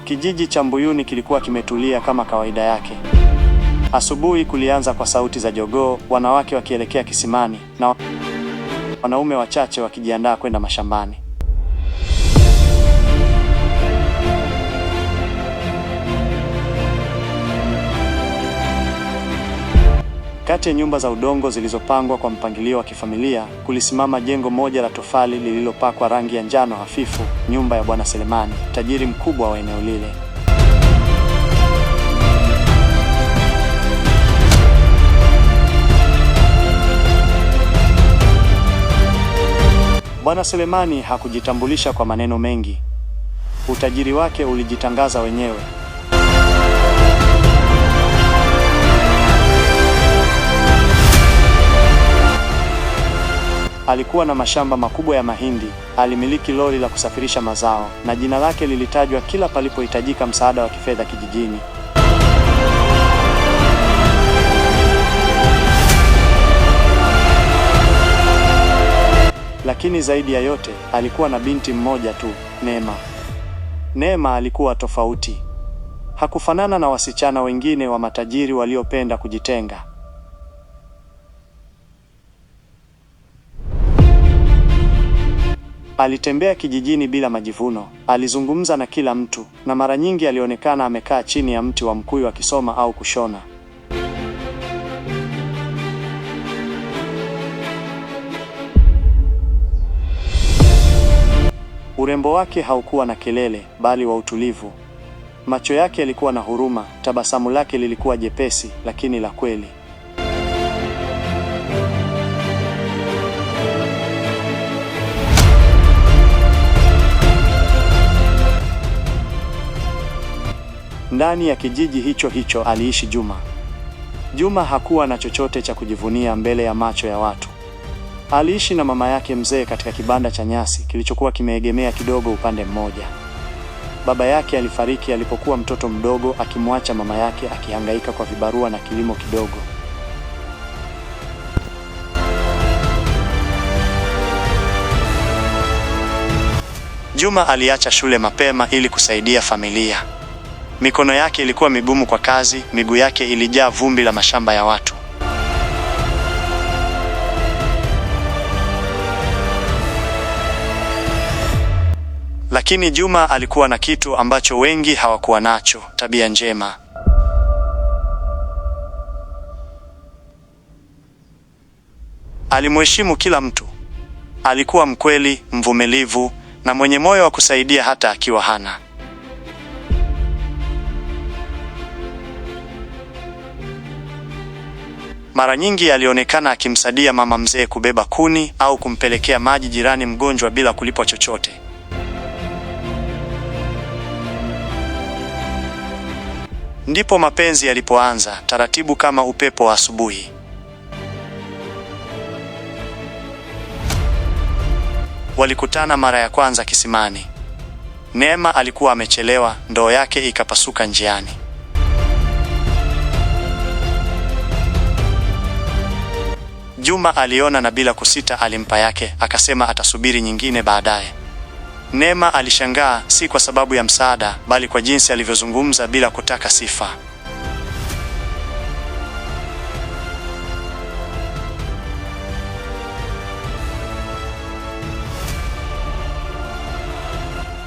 Kijiji cha Mbuyuni kilikuwa kimetulia kama kawaida yake. Asubuhi kulianza kwa sauti za jogoo, wanawake wakielekea kisimani na wanaume wachache wakijiandaa kwenda mashambani. Kati ya nyumba za udongo zilizopangwa kwa mpangilio wa kifamilia, kulisimama jengo moja la tofali lililopakwa rangi ya njano hafifu, nyumba ya Bwana Selemani, tajiri mkubwa wa eneo lile. Bwana Selemani hakujitambulisha kwa maneno mengi. Utajiri wake ulijitangaza wenyewe. Alikuwa na mashamba makubwa ya mahindi, alimiliki lori la kusafirisha mazao, na jina lake lilitajwa kila palipohitajika msaada wa kifedha kijijini. Lakini zaidi ya yote, alikuwa na binti mmoja tu, Neema. Neema alikuwa tofauti. Hakufanana na wasichana wengine wa matajiri waliopenda kujitenga. Alitembea kijijini bila majivuno, alizungumza na kila mtu, na mara nyingi alionekana amekaa chini ya mti wa mkuyu akisoma au kushona. Urembo wake haukuwa na kelele, bali wa utulivu. Macho yake yalikuwa na huruma, tabasamu lake lilikuwa jepesi lakini la kweli. Ndani ya kijiji hicho hicho aliishi Juma. Juma hakuwa na chochote cha kujivunia mbele ya macho ya watu. Aliishi na mama yake mzee katika kibanda cha nyasi kilichokuwa kimeegemea kidogo upande mmoja. Baba yake alifariki alipokuwa mtoto mdogo, akimwacha mama yake akihangaika kwa vibarua na kilimo kidogo. Juma aliacha shule mapema ili kusaidia familia. Mikono yake ilikuwa migumu kwa kazi, miguu yake ilijaa vumbi la mashamba ya watu. Lakini Juma alikuwa na kitu ambacho wengi hawakuwa nacho, tabia njema. Alimheshimu kila mtu. Alikuwa mkweli, mvumilivu na mwenye moyo wa kusaidia hata akiwa hana. Mara nyingi alionekana akimsaidia mama mzee kubeba kuni au kumpelekea maji jirani mgonjwa bila kulipwa chochote. Ndipo mapenzi yalipoanza taratibu kama upepo wa asubuhi. Walikutana mara ya kwanza kisimani. Neema alikuwa amechelewa, ndoo yake ikapasuka njiani. Juma aliona na bila kusita alimpa yake, akasema atasubiri nyingine baadaye. Neema alishangaa, si kwa sababu ya msaada, bali kwa jinsi alivyozungumza bila kutaka sifa.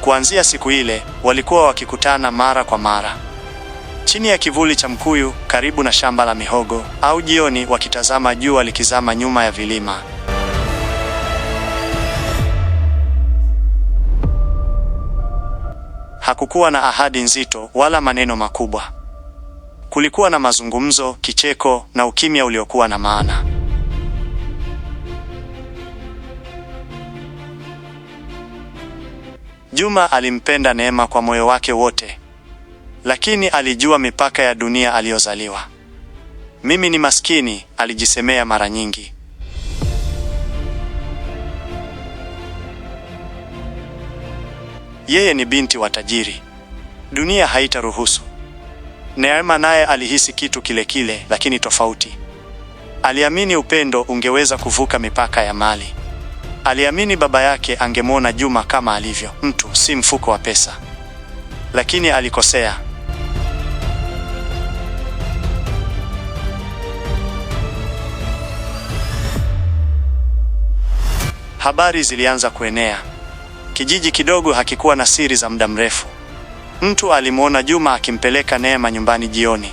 Kuanzia siku ile, walikuwa wakikutana mara kwa mara chini ya kivuli cha mkuyu karibu na shamba la mihogo, au jioni wakitazama jua likizama nyuma ya vilima. Hakukuwa na ahadi nzito wala maneno makubwa. Kulikuwa na mazungumzo, kicheko na ukimya uliokuwa na maana. Juma alimpenda Neema kwa moyo wake wote, lakini alijua mipaka ya dunia aliyozaliwa. Mimi ni maskini, alijisemea mara nyingi. Yeye ni binti wa tajiri, dunia haitaruhusu. Neema naye alihisi kitu kile kile, lakini tofauti. Aliamini upendo ungeweza kuvuka mipaka ya mali. Aliamini baba yake angemwona Juma kama alivyo, mtu si mfuko wa pesa. Lakini alikosea. Habari zilianza kuenea. Kijiji kidogo hakikuwa na siri za muda mrefu. Mtu alimwona Juma akimpeleka Neema nyumbani jioni.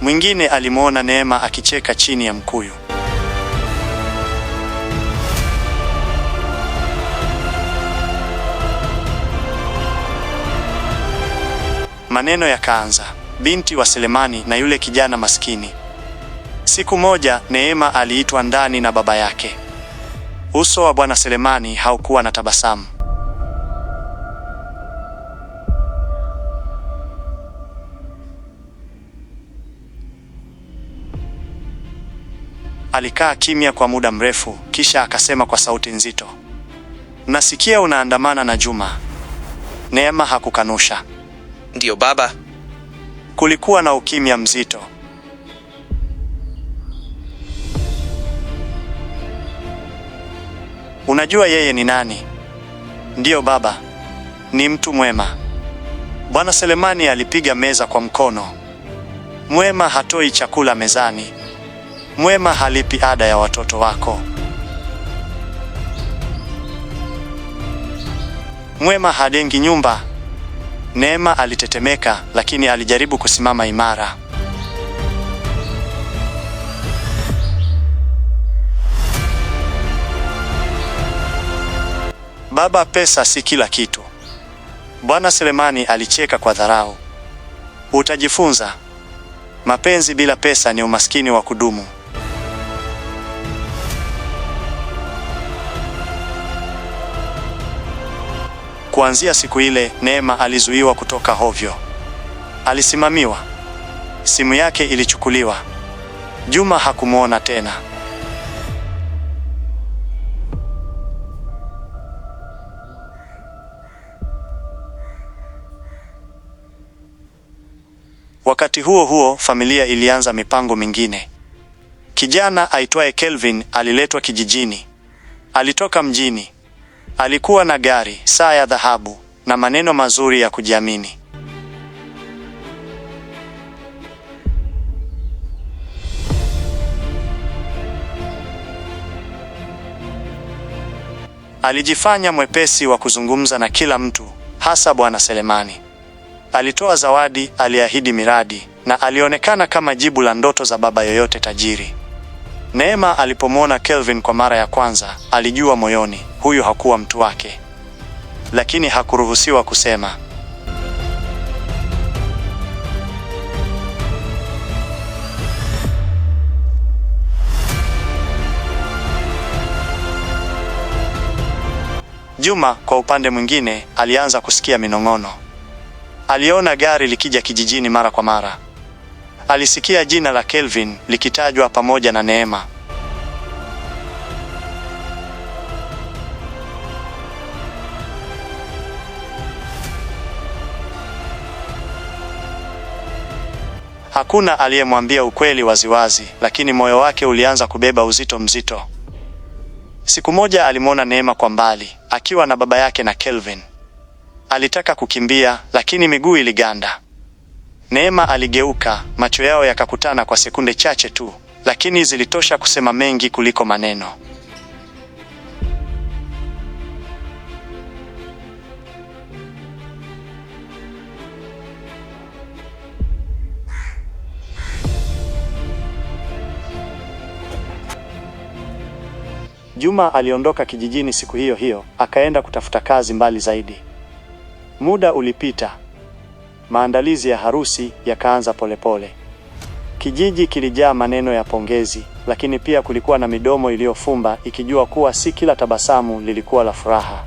Mwingine alimwona Neema akicheka chini ya mkuyu. Maneno yakaanza, binti wa Selemani na yule kijana maskini. Siku moja Neema aliitwa ndani na baba yake. Uso wa Bwana Selemani haukuwa na tabasamu. Alikaa kimya kwa muda mrefu, kisha akasema kwa sauti nzito, nasikia unaandamana na Juma. Neema hakukanusha. Ndiyo baba. Kulikuwa na ukimya mzito. Unajua yeye ni nani? Ndiyo baba, ni mtu mwema. Bwana Selemani alipiga meza kwa mkono. Mwema hatoi chakula mezani. Mwema halipi ada ya watoto wako. Mwema hajengi nyumba. Neema alitetemeka, lakini alijaribu kusimama imara. Baba, pesa si kila kitu. Bwana Selemani alicheka kwa dharau. Utajifunza. Mapenzi bila pesa ni umaskini wa kudumu. Kuanzia siku ile, Neema alizuiwa kutoka hovyo. Alisimamiwa. Simu yake ilichukuliwa. Juma hakumwona tena. Wakati huo huo, familia ilianza mipango mingine. Kijana aitwaye Kelvin aliletwa kijijini. Alitoka mjini. Alikuwa na gari, saa ya dhahabu na maneno mazuri ya kujiamini. Alijifanya mwepesi wa kuzungumza na kila mtu, hasa Bwana Selemani. Alitoa zawadi, aliahidi miradi na alionekana kama jibu la ndoto za baba yoyote tajiri. Neema alipomwona Kelvin kwa mara ya kwanza, alijua moyoni huyu hakuwa mtu wake, lakini hakuruhusiwa kusema. Juma kwa upande mwingine, alianza kusikia minong'ono. Aliona gari likija kijijini mara kwa mara. Alisikia jina la Kelvin likitajwa pamoja na Neema. Hakuna aliyemwambia ukweli waziwazi, lakini moyo wake ulianza kubeba uzito mzito. Siku moja alimwona Neema kwa mbali akiwa na baba yake na Kelvin. Alitaka kukimbia lakini miguu iliganda. Neema aligeuka, macho yao yakakutana kwa sekunde chache tu, lakini zilitosha kusema mengi kuliko maneno. Juma aliondoka kijijini siku hiyo hiyo, akaenda kutafuta kazi mbali zaidi. Muda ulipita. Maandalizi ya harusi yakaanza polepole. Kijiji kilijaa maneno ya pongezi, lakini pia kulikuwa na midomo iliyofumba ikijua kuwa si kila tabasamu lilikuwa la furaha.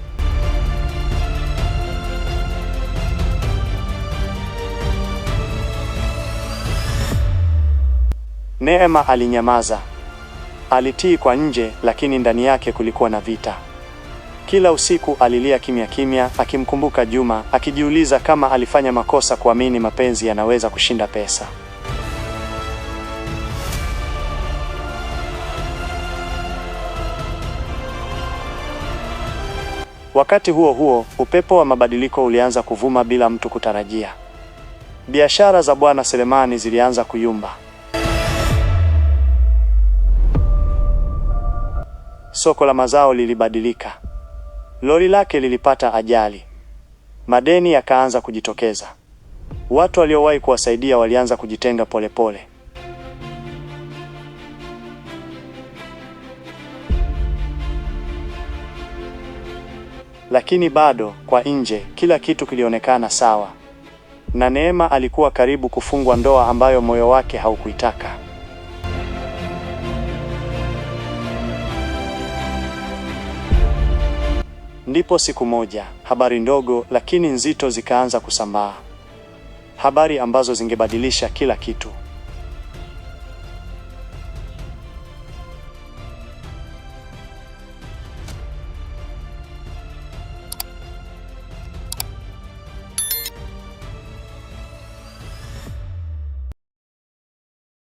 Neema alinyamaza. Alitii kwa nje, lakini ndani yake kulikuwa na vita. Kila usiku alilia kimya kimya, akimkumbuka Juma, akijiuliza kama alifanya makosa kuamini mapenzi yanaweza kushinda pesa. Wakati huo huo, upepo wa mabadiliko ulianza kuvuma bila mtu kutarajia. Biashara za Bwana Selemani zilianza kuyumba. Soko la mazao lilibadilika. Lori lake lilipata ajali. Madeni yakaanza kujitokeza. Watu waliowahi kuwasaidia walianza kujitenga polepole. Lakini bado kwa nje kila kitu kilionekana sawa, na Neema alikuwa karibu kufungwa ndoa ambayo moyo wake haukuitaka. Ndipo siku moja, habari ndogo lakini nzito zikaanza kusambaa, habari ambazo zingebadilisha kila kitu.